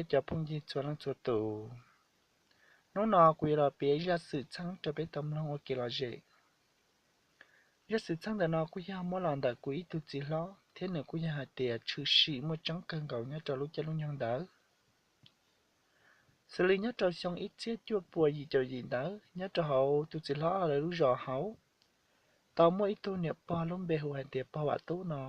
thiab cov phooj ywg txhua leej txhua tus. Hnub no kuv yuav los piav zaj xwm txheej rau peb tau mloog ua kev lom zem. Zaj xwm txheej ntawm no kuj yog muab los ntawm kuv ib tug txiv hlob thiab nws kuj yog hais tias tshwm sim muaj tseeb kawg nkaus nyob rau lub caij lub nyoog ntawd. Xws li nyob rau xyoo ib txhiab cuaj puas yim caum yim ntawd, nyob rau hauv tus txiv hlob lawv lub zos hauv, tau muaj ib tug niam pog lub npe hu hais tias pog Vam Tub no.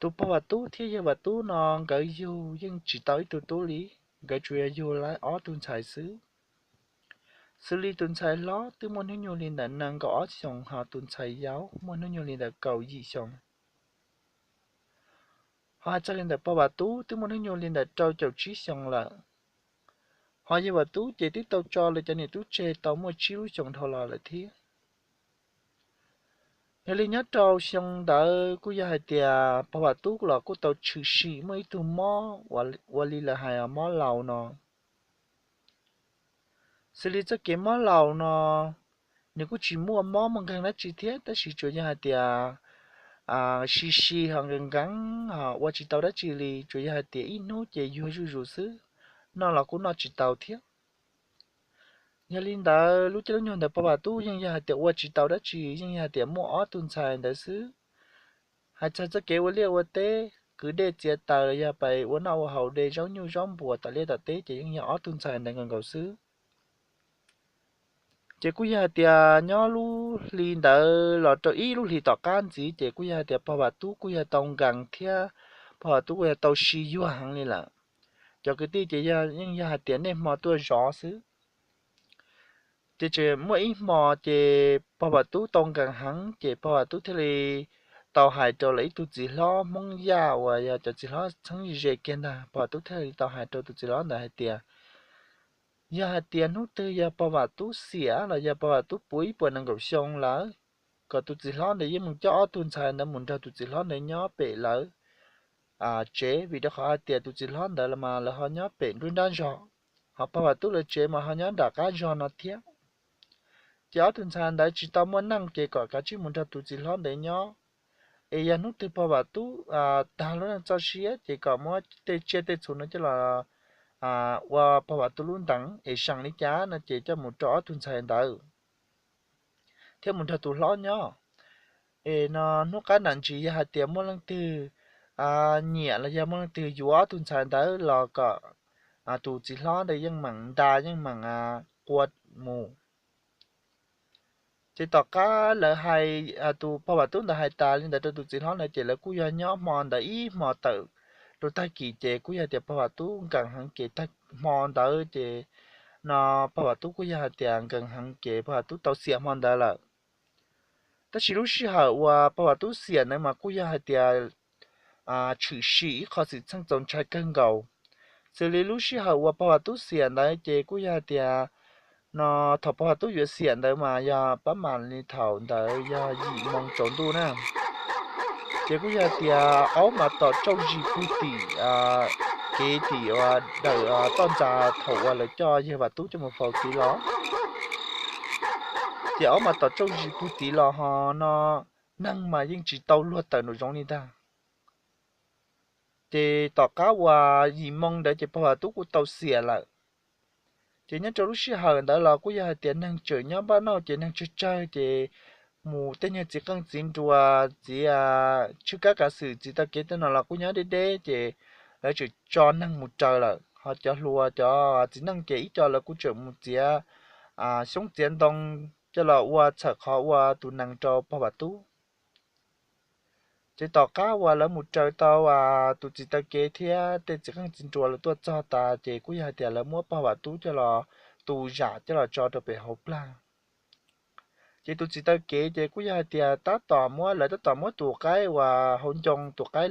Tus pog Vam Tub thiab yawg Vam Tub no nkawd yug yeej tsis tau ib tug tub li, nkawd tsuas yog yug lawv ob tug ntxhais xwb. Xws li tus ntxhais hlob twb muaj hnub nyoog li ntawm nees nkaum ob xyoos, ho tus ntxhais yau muaj hnub nyoog li ntawm kaum yim xyoos. Ho hais txog li ntawm pog Vam Tub twb muaj hnub nyoog li ntawm rau caum tsib xyoos lawm. Ho yawg Vam Tub ces twb tau tso lawv cov niam tub tseg tau muaj tsib lub xyoos dhau los lawm thiab. Yog li nyob rau xyoo ntawd kuj yog hais tias pog Vam Tub los kuj tau tshwm sim muaj ib tug mob ua li lawv hais mob laus no. Xws li txoj kev mob laus no, nws kuj tsis muaj mob muaj nkeeg dab tsi thiab, tab sis tsuas yog hais tias si si ho nkees nkees ho ua tsis tau dab tsi li, tsuas yog hais tias ib hnub ces yuag zuj zus xwb, noj los kuj noj tsis tau thiab. Yog li ntawd lub caij lub nyoog ntawd pog Vam Tub yeej yog hais tias ua tsis tau dab tsi, yeej yog hais tias muaj ob tug ntxhais ntawd xwb. Hais txog txoj kev ua liaj ua teb, kwv dej txiav taws los yog pais ua noj ua haus de zaub nyuj zaub npuas tom liaj tom teb ces yeej yog ob tug ntxhais ntawd nkaus nkaus xwb. Ces kuj yog hais tias nyob lub hli ntawd los rau ib lub hli tom qab ntxiv ces kuj yog hais tias pog Vam Tub kuj yog tau nkees thiab pog Vam Tub kuj yog tau si yuag heev li lawm. Cov kwv tij ces yeej yog hais tias niaj hmo tuaj zov xwb. Ces tseem muaj ib hmo ces pog Vam Tub tau nkees heev ces pog Vam Tub thiaj li tau hais rau lawv ib tug txiv hlob Hmoob Yaj uas yog cov txiv hlob txheeb ze kiag ntag, pog Vam Tub thiaj li tau hais rau tus txiv hlob ntawd hais tias, yog hais tias hnub twg yog pog Vam Tub xiam los yog pog Vam Tub puv ib puas nees nkaum xyoo lawm, kom tus txiv hlob ntawd yeej mus coj ob tug ntxhais ntawd mus nrog tus txiv hlob ntawd nyob pem lawv tsev, vim rau qhov hais tias tus txiv hlob ntawd los mas lawv ho nyob pem nruab nrab zog, ho pog Vam Tub lawv tsev mas ho nyob nram qab zog no thiab. Ces ob tug ntxhais ntawd tsis tau muaj neej ces kom kav tsij mus nrog tus txiv hlob ntawd nyob. Es yog hnub twg pog Vam Tub tag lub neej txoj sia ces kom muab tej tsiaj tej txhu no coj los ua pog Vam Tub lub ntees es seem li cas no ces coj mus rau ob tug ntxhais ntawd thiab mus nrog tus hlob nyob. Es no hnub qab nram ntsis yog hais tias muaj leej twg nyiam los yog muaj leej twg yuav ob tug ntxhais ntawd los kom tus txiv hlob ntawd yeej meem nta yeej meem qua mus. Ces tom qab lawv hais, tus pog Vam Tub ntawd hais tas li ntawd rau tus txiv hlob ntawd ces lawv kuj yog nyob hmo ntawd ib hmo tawm rau tag kis ces kuj yog tias pog Vam Tub nkees heev ces tag hmo ntawd ces no pog Vam Tub kuj yog hais tias nkees heev ces pog Vam Tub tau xiam hmo ntawd lawm. Tab sis lub sij hawm uas pog Vam Tub xiam ntawd mas kuj yog hais tias tshwm sim ib qho xwm txheej txaus ntshai kawg nkaus. Xws li lub sij hawm uas pog Vam Tub xiam ntawd ces kuj yog hais tias no thaum pog Vam Tub yuav xiam ntawd mas yog pab mam li thaum ntawd yog yim moo tsaus ntuj na. Ces kuj yog hais tias aub mas tom tsauj zis pug tim kev tim uas dawm toj ntxas thaum uas lawv coj yawg Vam Tub coj mus faus tid los. Ces aub mas tom tsauj zis pug tid los ho no neeg mas yeej tsis tau luag tawm nraum zoov li ntag. Ces tom qab uas yim moo ntawd ces pog Vam Tub kuj tau xiam lawm. Ces nyob rau lub sij hawm ntawd los kuj yog hais tias neeg tseem nyob npaj nauj ces neeg tsawg tsawg ces mus tej nyuag txiv qeej txiv nruas txiv tshwj kab kav xwm txiv taw kev tej no los kuj nyob deb deb ces lawv tseem tso neeg mus raws lawm. Ho cov hluas cov txiv neej ces ib co lawv kuj tseem mus txiav xyoob txiav ntoo coj los ua txhawm qhov ua tus nees rau pog Vam Tub. Ces tom qab uas lawv mus raws tau tus txiv taw kev thiab tej txiv qeej txiv nruas lawv tuaj txog tas ces kuj yog hais tias lawv muab pog Vam Tub coj los tu zam coj los tso rau pem hauv plag. Ces tus txiv taw kev ces kuj yog hais tias tab tom muab, lawv tab tom muab tus qaib uas hauv ncoo, tus qaib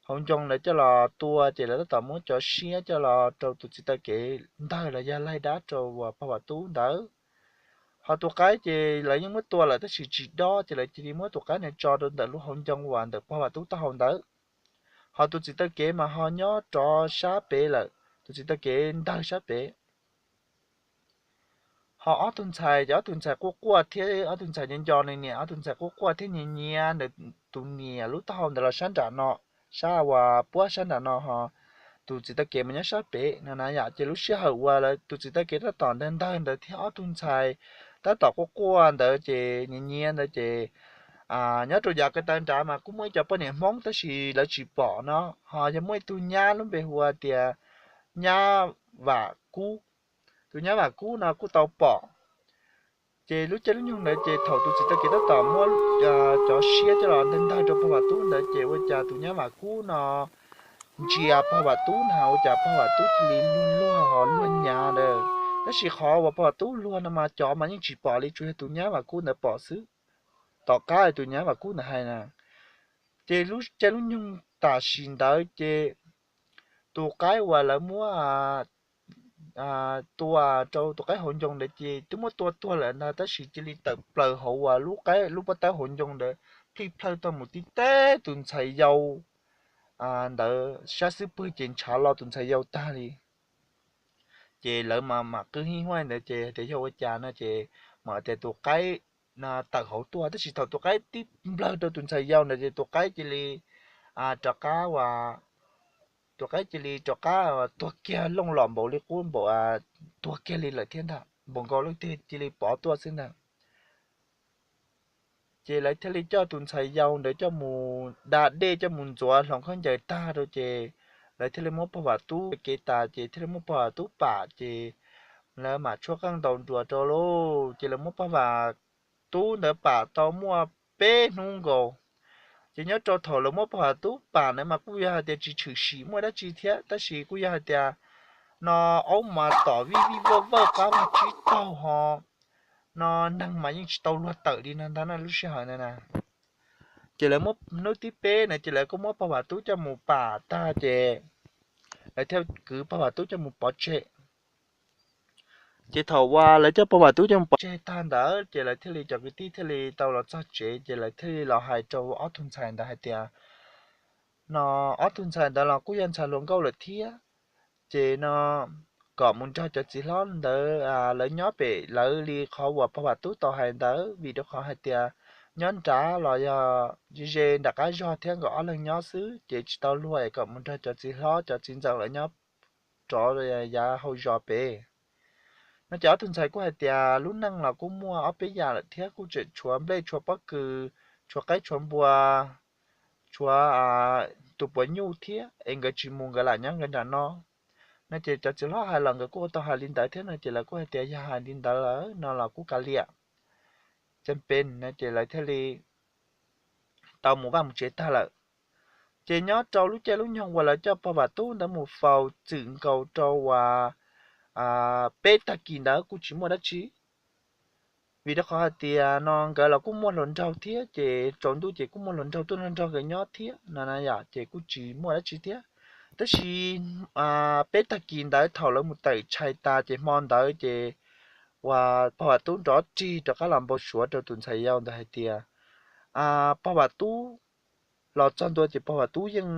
hauv ncoo lawv coj los tua ces lawv tab tom muab cov siab coj los rau tus txiv taw kev ntawg los yog laig dab rau uas pog Vam Tub ntawd. Ho tus qaib ces lawv yeej muab tua lawm tab sis tsis dob ces lawv cia li muab tus qaib ntawd tso rau ntawm lub hauv ncoo uas ntawm pog Vam Tub taub hau ntawd. Ho tus txiv taw kev mas ho nyob rov sab pem lawm, tus txiv taw kev ntawg sab pem. Ho ob tug ntxhais ces ob tug ntxhais quaj quaj thiab ob tug ntxhais nco nco nws niam, ob tug ntxhais quaj quaj thiab nyiav nyiav ntawm tus niam lub taub hau ntawd los sab nram no. sab uas puab sab nram no ho tus txiv taw kev mas nyob sab pem no na yom. Ces lub sij hawm uas lawv tus txiv taw kev tab tom ntawg ntawg ntawd thiab ob tug ntxhais tab tom quaj quaj ntawd ces nyiav nyiav ntawd ces nyob rau yav ko taw nrad mas kuj muaj ib cov poj niam Hmoob tab sis lawv tsis pom no, ho yog muaj ib tug nyab lub npe hu ua tias nyab Vam Kub. Tus nyab Vam Kub no kuj tau pom. Ces lub caij lub nyoog ntawd ces thaum tus txiv taw kev tab tom muab cov siab coj los ntawg ntawg rau pog Vam Tub ntawd ces ua cas tus nyab Vam Kub no ntsia pog Vam Tub na ua cas pog Vam Tub cia li luag luag ho luag nyav ntawd. Tab sis qhov uas pog Vam Tub luag no mas cov mas yeej tsis pom li, tsuas yog tus nyab Vam Kub ntawd pom xwb. Tom qab tus nyab Vam Kub ntawd hais na, ces lub caij lub nyoog tam sim ntawd ces tus qaib uas lawv muab tua rau tus qaib hauv ncoo ntawd ces twb muab tua tuag lawm ntag, tab sis cia li tawm plaws hauv uas lub pob tawb hauv ncoo ntawd plij plawg tuaj mus tib teb tus ntxhais yau ntawd sab xub pwg ces ntshav lo tus ntxhais yau tag li. Ces lawv mas mam qw hib huaj ntawd ces hais tias yog ua cas no ces mam tias tus qaib tawm hauv tuaj, tab sis thaum tus qaib tib nplawg rau tus ntxhais yau ntawd ces tus qaib cia li rov qab ua tus qaib cia li rov qab tuag kiag looj los npaum li qub npaum, tuag kiag li lawm thiab ntag, npaum nkaus leej twg cia li pov tuaj xwb ntag. Ces lawv thiaj li coj tus ntxhais yau ntawd coj mus da dej coj mus ntxuav hloov khaub ncaws tag rau ces lawv thiaj li muab pog Vam Tub kev tas ces thiaj li muab pog Vam Tub pam ces lawv mam tshuab qeej ntaus nruas rau lauj. Ces lawv muab pog Vam Tub ntawd pam tau muaj peb hnub nkaus. Ces nyob rau thaum lawv muab pog Vam Tub pam ntawd mas kuj yog hais tias tsis tshwm sim muaj dab tsi thiab, tab sis kuj yog hais tias no aub mas tom vij vij vawj vawj qab vag tsib taug ho no neeg mas yeej tsis tau luag tawm li no ntag na lub sij hawm ntawd na. Ces lawv muab hnub thib peb na ces lawv kuj muab pog Vam Tub coj mus pam tag ces lawv thiaj kwv pog Vam Tub coj mus pov tseg. Ces thaum uas lawv coj pog Vam Tub coj mus pov tseg tag ntawd ces lawv thiaj li cov kwv tij thiaj li tau los txog tsev ces lawv thiaj li los hais rau ob tug ntxhais ntawd hais tias no ob tug ntxhais ntawd los kuj yog ntxhais hluas nkauj lawm thiab, ces no kom mus nrog cov txiv hlob ntawd lawv nyob pem lawv li qhov uas pog Vam Tub tau hais ntawd, vim rau qhov hais tias nyob nrad los yog ze ze nram qab zog thiab nkawd ob leeg nyob xwb ces tsis tau luag es kom mus nrog cov txiv hlob cov txiv ntxawm lawv nyob rov yav hauv zos pem. No ces ob tug ntxhais kuj hais tias lub neej los kuj muaj ob peb yam lawm thiab, kuj tseem tshuav nplej tshuav pob kws, tshuav qaib tshuav npua, tshuav tus puas nyuj thiab es nkawd tsis mus nkawd lam nyob nkawd nram no. No ces cov txiv hlob hais los nkawd kuj tau hais li ntawd thiab no ces lawv kuj hais tias yog hais li ntawd lawm no los kuj kav liam, cam pes no ces lawv thiaj li tau mus vaj mus tsev tag lawm. Ces nyob rau lub caij lub nyoog uas lawv coj pog Vam Tub ntawd mus faus txwm nkaus rau uas peb tag kis ntawd kuj tsis muaj dab tsi, vim rau qhov hais tias no nkawd los kuj muaj hluas nraug thiab ces tsaus ntuj ces kuj muaj hluas nraug tuaj nrog nkawd nyob thiab no na yom, ces kuj tsis muaj dab tsi thiab. Tab sis peb tag kis ntawd thaum lawv mus tawm tshais tas ces hmo ntawd ces uas pog Vam Tub nrov rig rov qab los npau suav rau tus ntxhais yau ntawd hais tias pog Vam Tub los txog ntua ces pog Vam Tub yeej,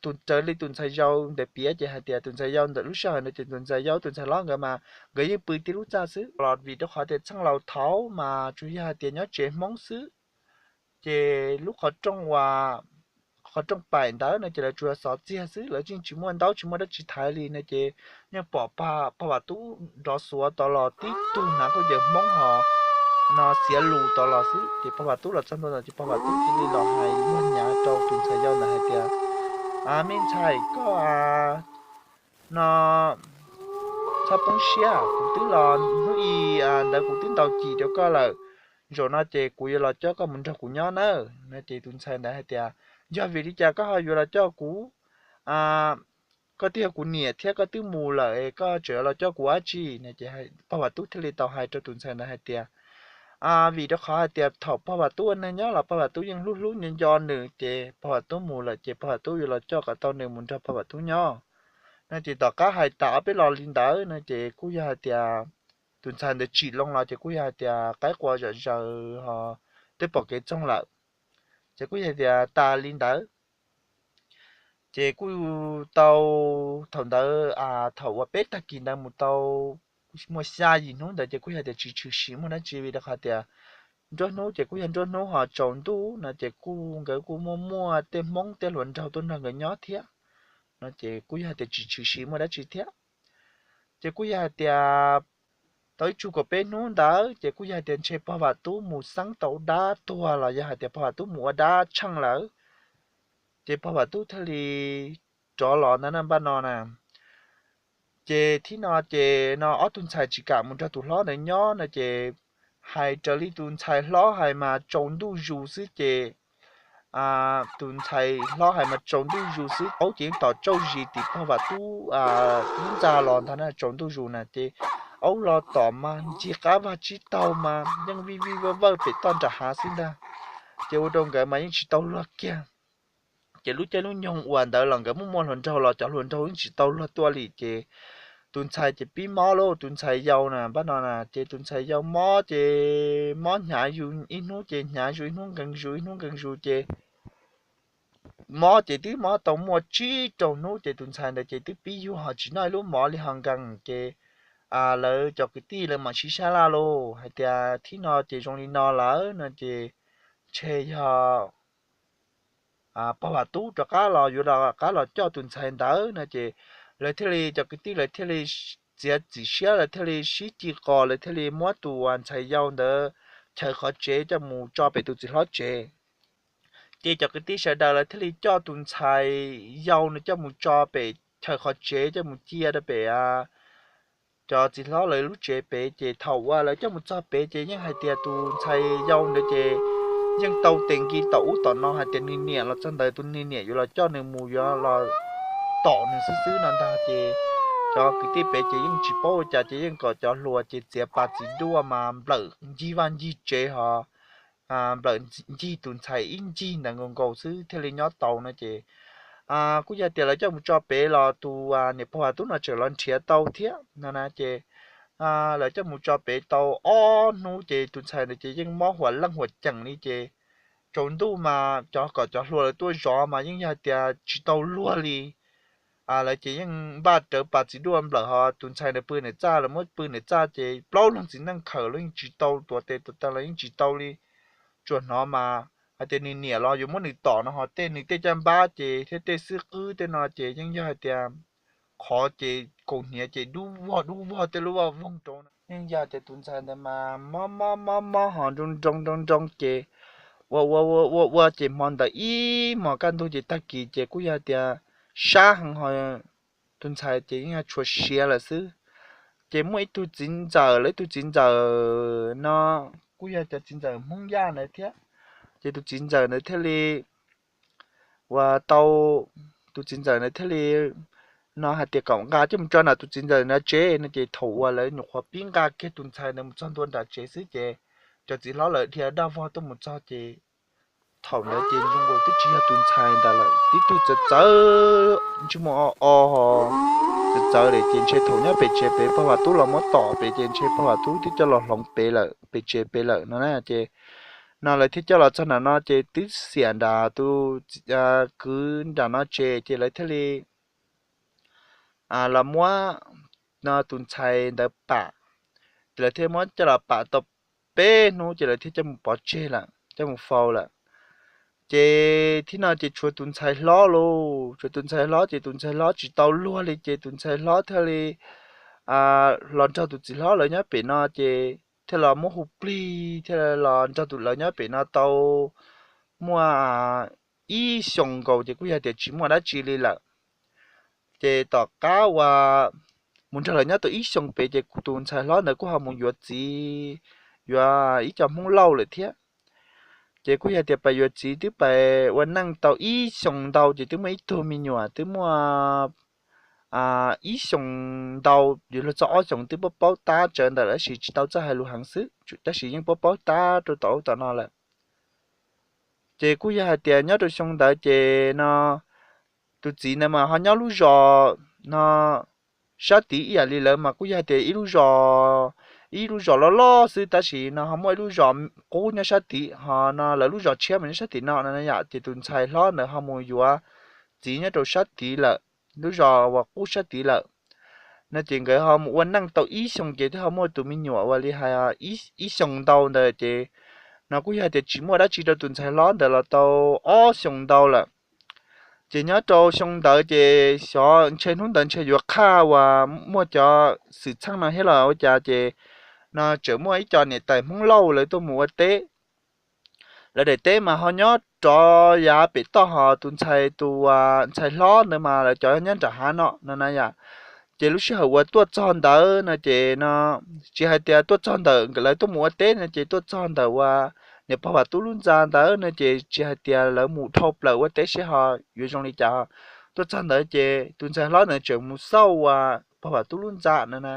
tus raws li tus ntxhais yau ntawd piav ces hais tias tus ntxhais yau ntawm lub sij hawm ntawd ces tus ntxhais yau tus ntxhais hlob nkawd mas nkawd yeej pw tib lub txaj xwb los vim rau qhov tias txheej laus thaud mas tsuas yog hais tias nyob tsev Hmoob xwb. Ces lub qhov rooj uas qhov rooj paim ntawd no ces lawv tsuas xov txiag xwb, lawv yeej tsis muaj ntaub tsis muaj dab tsi thaiv li no ces yeej pom pog Vam Tub nrov xuav tod los tib tug hnav khaub ncaws Hmoob ho no xiav lus tod los xwb. Ces pog Vam Tub los txog ntua ntawd ces pog Vam Tub cia li los hais luag nyav rau tus ntxhais yau ntawd hais tias, me ntxhais, koj no txhob poob siab, kuv twb los hnub i ntawd kuv twb ntaus cim rau koj lawm. Zaum no ces kuv yuav los coj koj mus nrog kuv nyob nawb. No ces tus ntxhais ntawd hais tias, yog vim li cas koj ho yuav los coj kuv? Koj twb yog kuv niam thiab koj twb mus lawm es koj tseem yuav los coj kuv dab tsi? Pog Vam Tub thiaj li tau hais rau tus ntxhais ntawd hais tias, vim rau qhov hais tias thaum pog Vam Tub ua neeg nyob los pog Vam Tub yeej hlub hlub nco nco nws, ces pog Vam Tub mus lawm ces pog Vam Tub yuav los coj kom tau nws mus nrog pog Vam Tub nyob. No ces tom qab hais tas ob peb los li ntawd no ces kuj yog hais tias tus ntxhais ntawd tsim loo los ces kuj yog hais tias qaib qua zom zaws ho twb pom kev txoog lawm, ces kuj yog hais tias tas li ntawd. Ces kuj tau thaum ntawd, thaum uas peb tag kis ntawd mus tau muaj xya yim hnub ntawd ces kuj yog tias tsis tshwm sim muaj dab tsi vim rau qhov tias nruab hnub ces kuj yog nruab hnub ho tsaus ntuj no ces kuj nkawd kuj muaj muaj tej Hmoob tej hluas nraug tuaj nrog nkawd nyob thiab no ces kuj yog tias tsis tshwm sim muaj dab tsi thiab. Ces kuj yog hais tias tau ib tsug kaum peb hnub ntawd ces kuj yog hais tias ntshe pog Vam Tub mus xeeb tau dab tuag los yog hais tias pog Vam Tub mus ua dab tsheej lawm, ces pog Vam Tub thiaj li rov los ntawd na npaj no na. Ces thib no ces no ob tug ntxhais tsis kam mus nrog tus hlob ntawd nyob no ces hais raws li tus ntxhais hlob hais mas tsaus ntuj zus xwb ces tus ntxhais hlob hais mas tsaus ntuj zus xwb, aub ces yeej tom tsauj zis tim pog Vam Tub lub ntxa los ntag na, tsaus ntuj zus na ces aub los tom mas ncig qab vag tsib taug mas yeej vij vij vawj vawj pem toj nram hav xwb ntag. Ces ua rau nkawd mas yeej tsis tau luag kiag. Ces lub caij lub nyoog uas ntawd los nkawd muaj muaj hluas nraug los cov hluas nraug yeej tsis tau luag tuaj li ces tus ntxhais ces pib mob lauj, tus ntxhais yau na npaj no na ces tus ntxhais yau mob ces mob hnyav zus ib hnub ces hnyav zus ib hnub nkees zus ib hnub nkees zus ces mob ces twb mob tau muaj tsib rau hnub ces tus ntxhais ntawd ces twb pib yuag ho tsis noj ib lub mov li ho nkees ces lawv cov kwv tij lawv mam sib sab laj lauj hais tias thib no ces zoo li no lawm no ces ntshe yog pog Vam Tub rov qab los yuav rov qab los coj tus ntxhais ntawd no ces lawv thiaj li cov kwv tij lawv thiaj li txiav txim siab lawv thiaj li sib ci qos lawv thiaj li muab tus ntxhais yau ntawd chaws qhov tsev coj mus tso pem tus txiv hlob tsev. Ces cov kwv tij sawv daws lawv thiaj li coj tus ntxhais yau no coj mus tso pem chaws qhov tsev coj mus cia rau pem cov txiv hlob lawv lub tsev pem ces thaum uas lawv coj mus txog pem ces yeej hais tias tus ntxhais yau ntawd ces yeej tau tes nki tom ub tom no hais tias nws niam los txog ntawd tus nws niam yuav los coj nws mus yuav los tom nws xwb xwb no ntag ces cov kwv tij pem ces yeej tsis paub ua cas ces yeej kom cov hluas ces txiav pas txiv duaj mas nplawm ncig vaj ncig tsev ho nplawm ncig tus ntxhais ib ncig ntawd nkaus nkaus xwb thiaj li nyob tau no ces kuj yog tias lawv coj mus tso pem los tus niam pog Vam Tub no tseem los nrhiav tau thiab no na ces lawv coj mus tso pem tau ob hnub ces tus ntxhais ntawd ces yeej mob huam leej huam ceem li ces tsaus ntuj mas cov kom cov hluas lawv tuaj zov mas yeej yog hais tias tsis tau luag li. Lawv ces yeej npaj rawv pas txiv duaj nplawm ho tus ntxhais ntawd pw nws txaj lawv muab pw nws txaj ces plaub leeg txiv neej khawm los yeej tsis tau, tuav tes tuav taw los yeej tsis tau li. Tsuas hnov mas hais tias nws niam los yuav muab nws tom no ho tej nws tej caj npab ces thiab tej xwb qwb tej no ces yeej yog hais tias qhov ces kaus hniav ces dub vog dub vog tej lub vaj voog rau no yeej yog tias tus ntxhais ntawd mas mob mob mob mob ho nroo nroo nroo nroo ces ua ua ua ua ces hmo ntawd ib hmos kaj ntug ces tag kis ces kuj yog tias sab heev ho tus ntxhais ces yeej yog tshuav siav lawm xwb. Ces muaj ib tug txiv ntxawm lawv ib tug txiv ntxawm no kuj yog cov txiv ntxawm Hmoob Yaj ntawd thiab. Ces tus txiv ntxawm ntawd thiaj li ua tau, tus txiv ntxawm ntawd thiaj li no hais tias kom nqa coj mus tso nram tus txiv ntxawm nram tsev no ces thaum uas lawv nyuam qhuav pib nqa kiag tus ntxhais ntawd mus txog ntua nram tsev xwb ces cov txiv hlob lawv dhia daj vog tuaj mus txog ces thaum ntawd ces zoo nkaus twb tsis yog tus ntxhais ntawd lawm, tib tug txawv txawv ntsej muag o o ho txawv txawv li ces ntshe thaum nyob pem tsev pem pog Vam Tub los muab tom pem ces ntshe pog Vam Tub twb coj los hloov pem lawm pem tsev pem lawm no na ces no lawv thiaj coj los txog nram no ces twb xiam nram tus kwv nram no tsev ces lawv thiaj li los muab no tus ntxhais ntawd pam, ces lawv thiaj muab coj los pam tau peb hnub ces lawv thiaj coj mus pov tseg lawm coj mus faus lawm. Ces thib no ces tshuav tus ntxhais hlob lauj, tshuav tus ntxhais hlob ces tus ntxhais hlob tsis tau luag li ces tus ntxhais hlob thiaj li los nrog tus txiv hlob lawv nyob pem no ces thiaj los muab hu plig thiaj los nrog tus lawv nyob pem no tau muaj ib xyoos nkaus ces kuj yog tias tsis muaj dab tsi li lawm. Ces tom qab uas mus nrog lawv nyob tau ib xyoos pem ces tus ntxhais hlob ntawd kuj ho mus yuav txiv, yuav ib co Hmoob Lauj lawm thiab. Ces kuj yog tias pais yuav txiv twb pais ua neej tau ib xyoos ntau ces twb muaj ib tug me nyuam twb muaj ib xyoos ntau yuav luag txog ob xyoos twb paub paub tab tsawv ntawm lawm tab sis tsis tau txawj hais lus heev xwb tab sis yeej paub paub tab rau tom ub tom no lawm. Ces kuj yog hais tias nyob rau xyoo ntawd ces no tus txiv ntawd mas ho nyob lub zos no sab tid ib yam li lawv mas kuj yog hais tias ib lub zos, ib lub zos loj loj xwb tab sis no ho muaj ib lub zos qub nyob sab tid ho no lawv lub zos tshiab mas nyob sab tim no no yom ces tus ntxhais hlob ntawd ho mus yuav txiv nyob rau sab tid lawm, lub zos uas qub sab tid lawm. No ces nkawd ho mus ua neej tau ib xyoos ces twb ho muaj tus me nyuam uas li hais ib xyoos ntau ntawd ces no kuj yog tias tsis muaj dab tsi rau tus ntxhais hlob ntawd los tau ob xyoo ntau lawm. Ces nyob rau xyoo ntawd ces xyov ntshe hnub ntawd ntshe yuav qhaj uas muaj cov xwm txheej no thiab los ua cas ces no tseem muaj ib co niam tais Hmoob Lauj lawv tuaj mus ua teb. Lawv daim teb mas ho nyob rov yav pem toj, ho tus ntxhais tus ntxhais hlob ntawd mas lawv cov nyob nram hav no no na yom. Ces lub sij hawm uas tuaj txog ntawd no ces no tsis hais tias tuaj txog ntawm lawv tuaj mus ua teb no ces tuaj txog ntawm uas niam pog Vam Tub lub ntxa ntawd no ces tsis hais tias lawv mus dhau plaws ua teb seb ho yuav zoo li cas. Tuaj txog ntawd ces tus ntxhais hlob ntawd tseem mus xauj uas pog Vam Tub lub ntxa no na.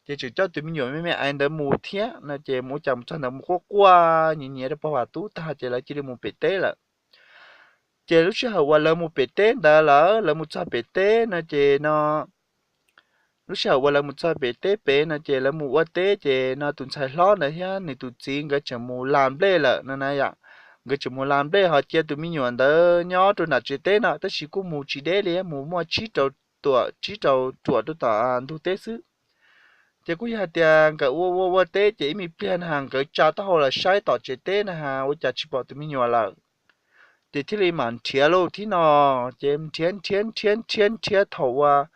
Ces tseem coj tus me nyuam me me ntawd mus thiab no ces mus ua cas mus txog ntawd mus quaj quaj nyiav nyiav rau pog Vam Tub tag ces lawv cia li mus pem teb lawm. Ces lub sij hawm uas lawv mus pem teb ntawd lawm, lawv mus txog pem teb no ces no lub sij hawm uas lawv mus txog pem teb pem no ces lawv mus ua teb ces no tus ntxhais hlob ntawd thiab nws tus txiv nkawd tseem mus la nplej lawm no na yom. Nkawd tseem mus la nplej ho cia tus me nyuam ntawd nyob rau nram tsev teb no tab sis kuj mus tsis deb li, mus muaj tsib rau tuam tsib rau ruam rau tom ntug teb xwb. Ces kuj yog hais tias nkawd ua ua ua teb ces ib me pliag na has nkawd tsa taub hau los saib tom tsev teb na has ua cas tsis pom tus me nyuam lawm. Ces thiaj li mam nrhiav lauj thiab no. Ces nrhiav nrhiav nrhiav nrhiav nrhiav thaum uas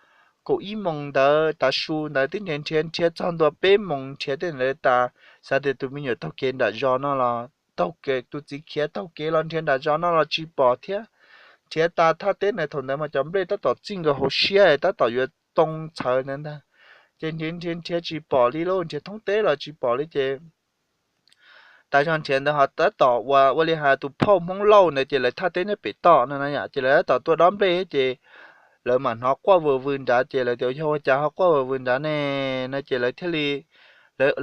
kaum ib moos ntawd tav su ntawd twb nrhiav nrhiav nrhiav txog ntua peb moos nrhiav tej ntawd tas, xav tias tus me nyuam taug kev nram zos no los taug kev, tus txiv khiav taug kev los nrhiav nram zos no los tsis pom thiab. Nrhiav tas thaj teb ntawd thaum ntawd mas cov nplej tab tom txij nkawd hauv siab tab tom yuav too txhawv ntawd ntag. Ces nrhiav nrhiav nrhiav tsis pom li lauj, nrhiav thoob teb los tsis pom li ces tas zog nrhiav ntawd ho tab tom ua ua li has tus phauj Hmoob Lauj ntawd ces lawv thaj teb nyob pem toj no na yom, ces lawv tab tom tuaj dob nplej ces lawv mam hnov quaj vws vws nrad ces lawv tias yog ua cas ho quaj vws vws nrad ne no ces lawv thiaj li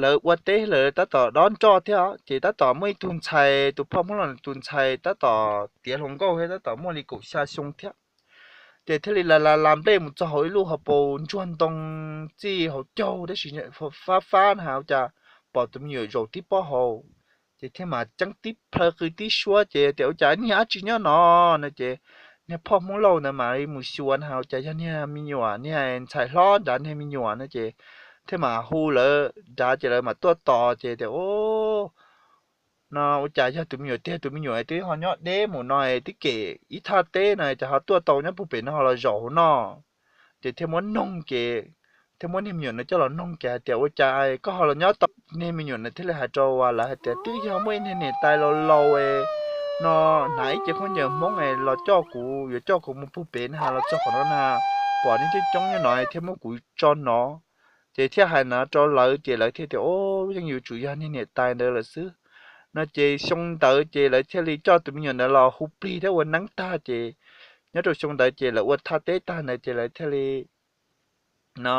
lawv ua teb lawv tab tom dob nroj thiab ces tab tom muaj ib tug ntxhais, tus phauj Hmoob Lauj tus ntxhais tab tom tiav hluas nkauj thiab tab tom muaj li kaum xya xyoo thiab. Ces thiaj li la la la nplej mus txog hauv ib lub hauv paus ntsuag ntoo txij hauv caug tab sis fab fab na has ua cas pom tus me nyuam zaum tib pob hauv. Ces thiaj mam ceeb tib plhaw qw tib suab ces tias ua cas niag dab tsi nyob no no ces niag phauj Hmoob Lauj ntawd mam li mus xyuas na has ua cas yog niag me nyuam, niag ntxhais hlob nrad niag me nyuam no ces thiaj mam hu lawv nrad ces lawv mam tuaj tos ces tias no ua cas yog tus me nyuam tiag, tus me nyuam twb ho nyob deb mus no twb kem ib thaj teb no cas ho tuaj tau nyob puag pem no ho los zaum hauv no. Ces thiaj muab noog ces thiaj muab niag me nyuam no coj los noog ces hais tias ua cas koj ho los nyob tau. Niag me nyuam no thiaj li hais rau lawv hais tias twb yog muaj ib niag niam tais laus laus no hnav ib ce khaub ncaws Hmoob los coj kuv, yuav coj kuv mus puag pem na los txog qhov no na, pom nej coob coob nyob no thiaj muab kuv tso no. Ces thiaj hais no rau lawv ces lawv thiaj tias o, yeej yuav tsum yog niag niam tais ntawd lawm xwb no. Ces xyoo ntawd ces lawv thiaj li coj tus me nyuam ntawd los hu plig thiab ua neeb tag ces nyob rau xyoo ntawd ces lawv ua thaj teb tag ntawd ces lawv thiaj li no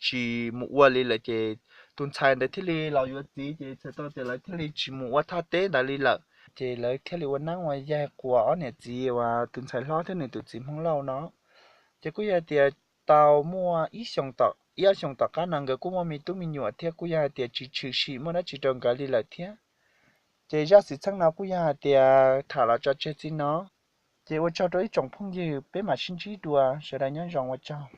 tsis mus ua li lawm ces tus ntxhais ntawd thiaj li los yuav txiv ces txhais tau tias lawv thiaj li tsis mus ua thaj teb ntawd li lawm. Ces lawv thiaj li ua neeb ua yaig quas ob niam txiv uas tus ntxhais hlob thiab nws tus txiv Hmoob Lauj no. Ces kuj yog tias tau muaj ib xyoo, ib ob xyoo tom qab no nkawd kuj muaj me tub me nyuam thiab kuj yog hais tias tsis tshwm sim muaj dab tsi rau nkawd li lawm thiab. Ces zaj xwm txheej no kuj yog hais tias tham los tso tseg txij no. Ces ua tsaug rau ib tsoom phooj ywg, peb mam sib ntsib dua, sawv daws nyob zoo ua tsaug.